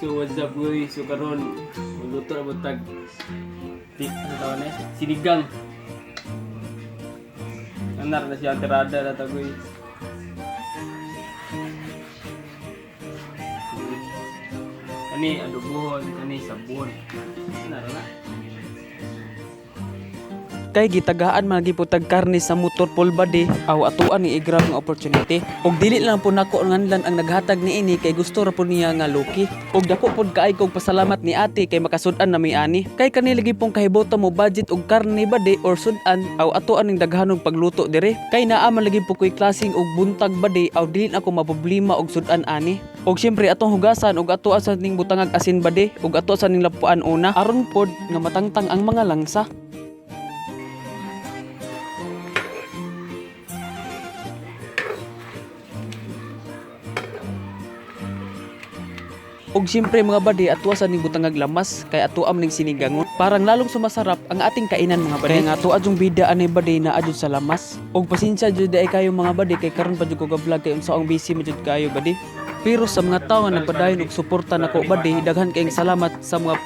So what's up, guys? So karon magluto na mo tag di ano tawag na sinigang. Anar na siya ang tirada na to, guys. Kani adobohon, kani sabon. Anar na. Kay gitagaan man lagi po tag karne sa motor pol body aw atuan ni i-grab nga opportunity. Og dili lang po nako nganlan ang naghatag niini kay gusto ra po niya nga luki. Og dako pod kaay kog pasalamat ni ate kay makasud-an na mi ani. Kay kani lagi pong kahibutan mo budget og karne body or sud-an aw atuan ning daghanog pagluto dire. Kay naa man lagi po koy klaseng og buntag body aw dili na ako maproblema og sud-an ani. Og syempre atong hugasan og ato sa ning butangag asin body og ato sa ning lapuan una aron pod nga matangtang ang mga langsa. Og siyempre, mga badi, atwa sa ning butangag lamas kay ato am ning sinigangon. Parang lalong sumasarap ang ating kainan, mga badi. Kaya nga ato adjong bida anay badi na adjud sa lamas. Og pasensya jud ay kayo, mga badi, kay karon pa jud ko ga-vlog kay unsa ang busy man jud kayo, badi. Pero sa mga tawo nga nagpadayon og suporta nako, badi, daghan kayong salamat sa mga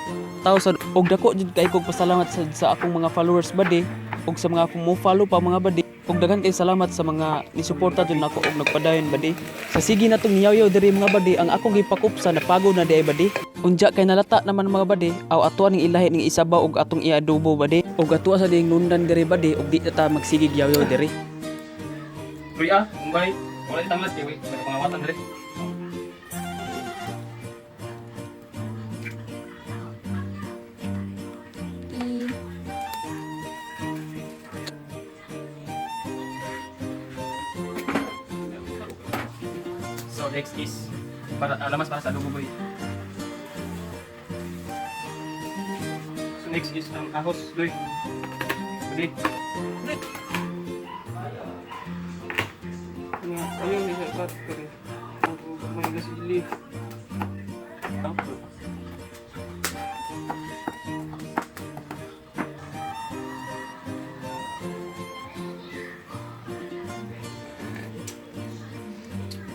tao sa og dako jud kay kog pasalamat sa akong mga followers, badi, og sa mga akong mo follow pa, mga badi, og daghan kay salamat sa mga nisuporta jud nako og nagpadayon, badi. Sa sige natong niyawyaw diri, mga badi, ang akong gipakupsa napagod na di ay, badi. Unja kay nalata naman, mga badi, aw ato ning ilahi ning isabaw og atong iadobo, badi, og ato sa ding lundan diri, badi, og di na ta magsigig yawyaw diri. Uy ah, umbay. Wala itang lat eh, uy. May pangawatan dire. I So next is para lamas para sa adobo, boy. So next is ang ahos, boy. Ready? Nga, ayaw ni sa cut kare. Ako may gasili. Ako.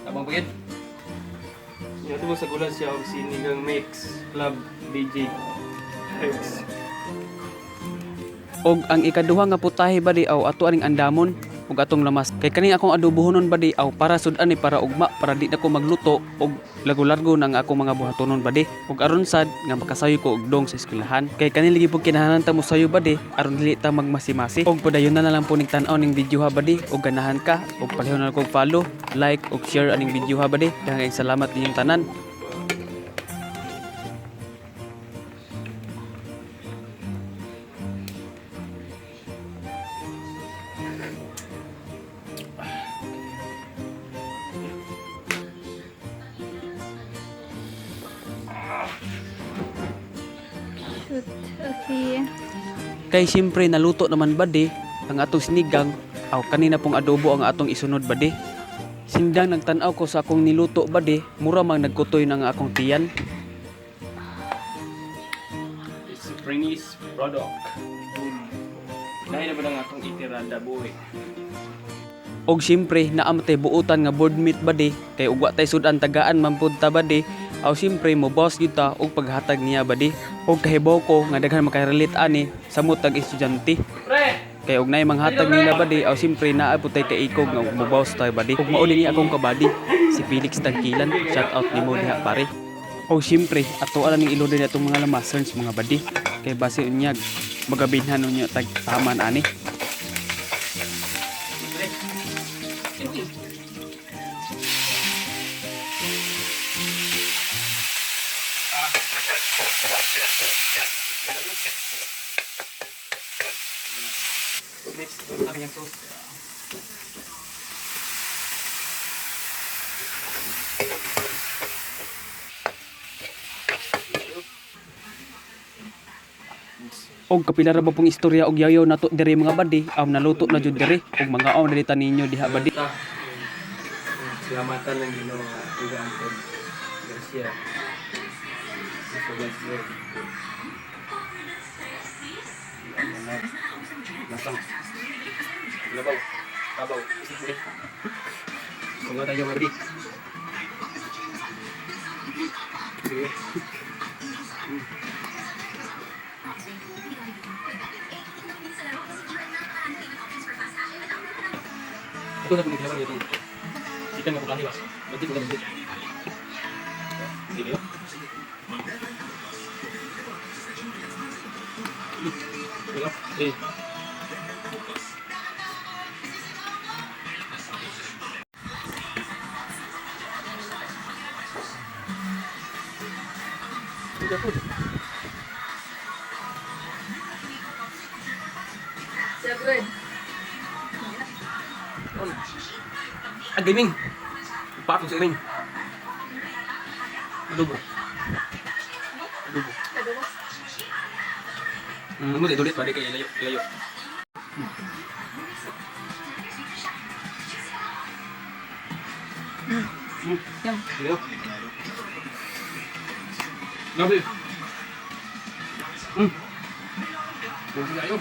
Tabang pagid. Nga mo sa gulan siya og sinigang mix club DJ. X. Og ang ikaduha nga putahe, badi, aw ato aning andamon ug atong lamas. Kay kaning akong adobohonon, badi, aw para sud-an ni para ugma para di na ko magluto og lago-largo na ang akong mga buhatonon, badi. Ug aron sad nga makasayo ko og dong sa eskwelahan. Kay kani lagi pud kinahanglan ta mosayo, badi, aron dili ta magmasi-masi. Og padayon na lang po ning tan-aw ning video ha, badi, og ganahan ka og palihon na kog follow, like ug share aning video ha, badi. Daghang salamat ninyong tanan. Shoot. Okay. Kay siyempre naluto naman, badi, ang atong sinigang aw kanina pong adobo ang atong isunod, badi. Sindang nagtan-aw ko sa akong niluto, badi, mura mang nagkutoy na nga akong tiyan. It's a Prince product. Boom. Dahil na ba ang atong itirada, boy? Og siyempre naamatay buutan nga board meet, badi, kay ugwa tay sudan tagaan man pud ta, badi, aw siyempre mo boss gyud ta og paghatag niya, badi. Og kahibaw ko nga daghan makarelate ani sa mutag estudyante. Pre! Kay og naay manghatag nila, badi, aw siyempre naa pud tay kaikog nga mobaws tayo, badi. Ug mao ni akong kabady si Felix Tangkilan, shout out nimo diha, pare. Og siyempre ato ala ning iludon atong mga lamaserns, mga badi, kay base unyag magabinhan unya tag taman ani. Pre! Next, ang kanyang sauce. Og kapila ra ba pong istorya og yayaw nato diri, mga badi, aw naluto na jud diri og mga aw na ninyo diha, badi. Ta. Selamatan lang Ginoo nga tugaan ko. Gracia. So guys, Lord. Lasang. Labaw. Tabaw. Mga tayo, mga badi. Sige. Ito na pinigilawan dito. Ikan nga pagkahi ba? Budget wala budget. Sige. Wala. Eh. Hindi po. So good. Ah, gaming. Pakong sa gaming. Adobo. Adobo. Adobo. Mo ulit pare kay layo, layo. Yum. Layo. Grabe. Grabe kayo.